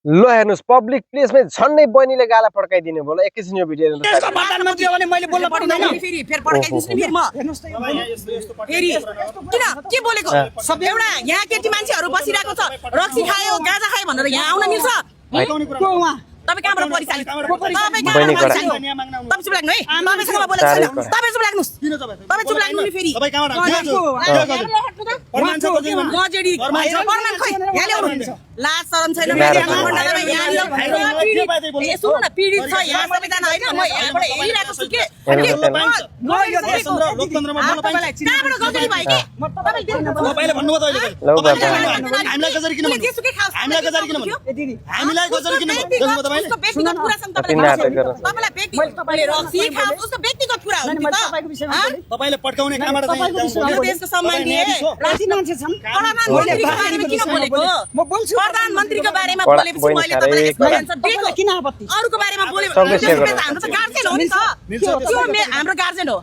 ल हेर्नुस् पब्लिक प्लेसमै झन्डै बहिनीले गाला पड्काइदिने बोल एकैछिन यो भिडियो हेर्नु देशको प्रधानमन्त्री हो भने मैले बोल्न पर्दैन फेरि पड्काइदिन्छु नि फेरि म फेरि किन के बोलेको एउटा यहाँ केटी मान्छेहरू बसिरहेको छ रक्सी खायो गाजा खायो भनेर यहाँ आउन मिल्छ तपाईँ कहाँबाट परिचालित तपाईँ चुप लाग्नु है तपाईँसँग बोलेको छैन तपाईँ चुप लाग्नुहोस् तपाईँ चुप लाग्नु नि फेरि गजेडी प्रमाण खै यहाँ ल्याउनु लाज शरम छैन सुन्नु न पीडित छ यहाँ सबैजना होइन म यहाँबाट हेरिरहेको छु के कहाँबाट गजेडी भयो के तपाईले भन्नुभयो त अहिले हामीलाई गजरी किन भन्नु हामीलाई गजरी किन भन्नु हामीलाई गजरी किन भन्नु उसको व्यक्तिगत कुरा छ तपाईलाई व्यक्तिगत रक्सी खाओ उसको व्यक्तिगत कुरा हो नि त तपाईले पड्काउने कहाँबाट यो देशको सम्मान दिए राजी मान्छे छन् प्रधानमन्त्रीको बारेमा किन बोलेको म बोल्छु प्रधानमन्त्रीको बारेमा बोलेपछि मैले तपाईलाई किन आपत्ति अरूको बारेमा बोले हाम्रो त गार्जियन हो नि त त्यो हाम्रो गार्जियन हो